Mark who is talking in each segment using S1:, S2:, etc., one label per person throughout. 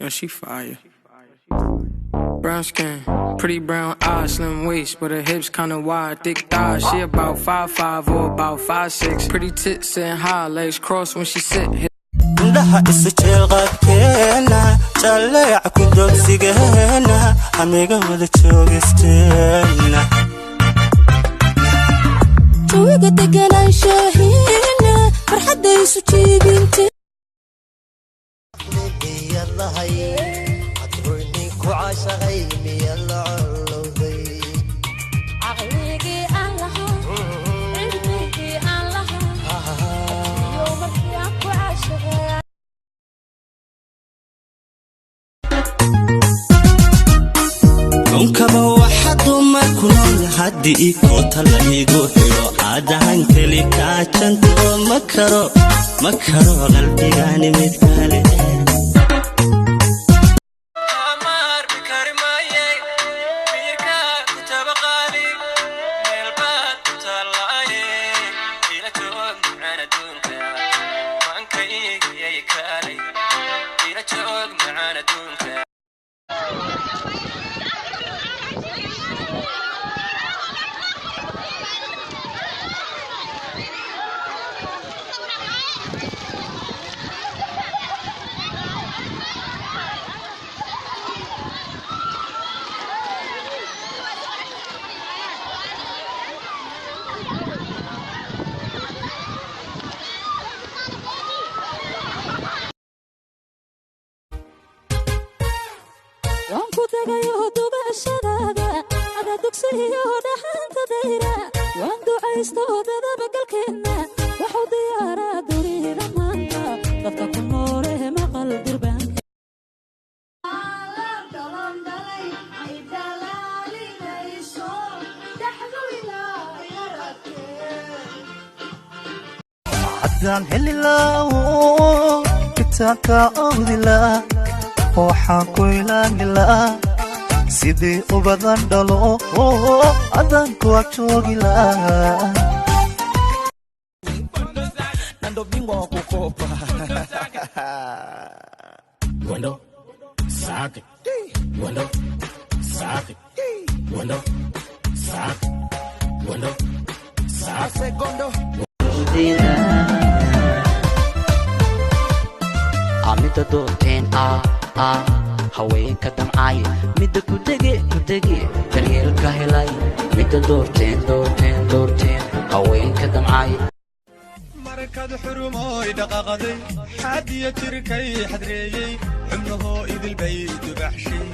S1: Yeah, she fire. Brown skin, pretty brown eyes, slim waist, but her hips kinda wide, thick thighs. She about 5'5" or about 5'6". Pretty tits and high legs crossed when she sit.
S2: Indhaha isu jeelqabkeena, jalleeca ku doogsigeena, amiga wada joogisteena.
S3: Jawiga deganaanshahiina, farxadda isu jiibinte.
S4: Miyad lahay cadruynin ku caashaqay? Miyad la colowday?
S3: Caqligii aan lahaa, cilmigii aan lahaa iyo markii aan ku caashaqay.
S2: Dhunkaba waxa dumar ku nool haddii koota la igu xidho, aadahan keli kaajanto, ma karo, ma karo qalbigaani mid kale.
S3: Waan ku tagayo dubashadaada, adaa dugsiyo dhaxanta dayra. Waan ducaysto dadabagalkeenna, waxu diyaaraa dunida maanta dadka ku noole maqal durbaanka.
S2: Haddaan heli laawo kitaabka awdilaa, waxaan ku ilaalilaa sidii ubadan dhalo, adaan ku ag joogi lahaa.
S5: Na ndo bingwa wa kukopa. Gwendo safi, gwendo safi, gwendo safi, gwendo safi. Gondo.
S6: Midda doorteen ah haweenka damcay, midda kudege kudege daryeelka helay, midda doorteen doorteen doorteen haweenka damcay.
S7: Markad xurumooy dhaqaaqday, xaadiya jirkay xadreeyey, xubnahoo idilbay dubaxshay.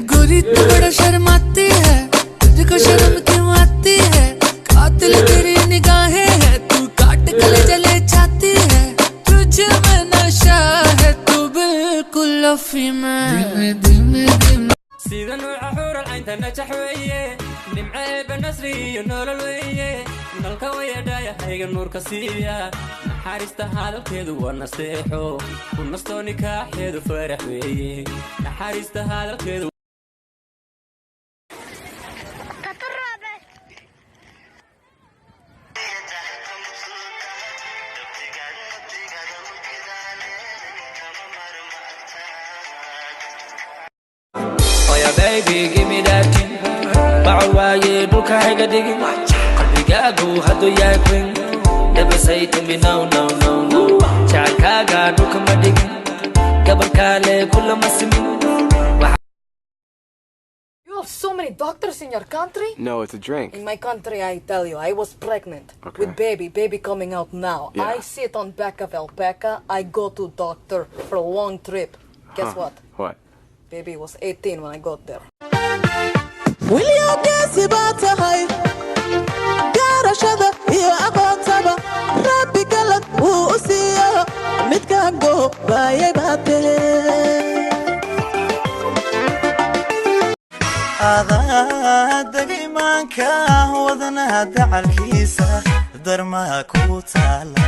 S3: गोरी तू बड़ा शर्माती है, तुझको शर्म क्यों आती है? कातिल तेरी निगाहें है, तू काट कल जले जाती है। तुझ में नशा है, तू बिल्कुल अफीम है। धीमे धीमे धीमे।
S8: Sida nuuca xuural caynta najax weeye, nimce eebbe nasri iyo nolol weeye, nalka wayadhayahayga nuurka siiya. Naxariista hadalkeedu waa nasteexo, ku nastoo nikaaxeedu farax weeye. Naxariista hadalkeedu.
S9: Oh yeah, baby, give me that thing. Baco waaye dhulka hayga dhigin, qalbigaagu hadduu yahay queen. Never say to me no, no, no, no. Jacaylkaaga dhulka ma dhigin, gabarkaale kulama simin.
S10: You have so many doctors in your country?
S11: No, it's a drink.
S10: In my country, I tell you, I was pregnant with baby, baby coming out now.
S11: Yeah.
S10: I sit on back of alpaca. I go to doctor for a long trip. Guess
S11: Huh.
S10: what?
S11: What?
S10: Baby was 18 when I got there.
S12: Wilyageesi baa tahay, garashada iyo aqoontaba Rabbi galad wuu u siiyo, midkaan goobaayay baa tahe.
S2: Adaa dagaymaanka wadnaha dacalkiisa, darmaha ku taala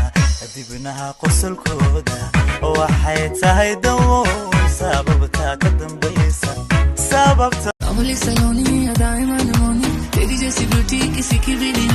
S2: dibnaha qosolkooda, waxay tahay dawo sababta ka dambaysa sababta.
S3: बावली सलोनी, अदाएं मनमोनी, तेरी जैसी ब्यूटी किसी की भी नहीं।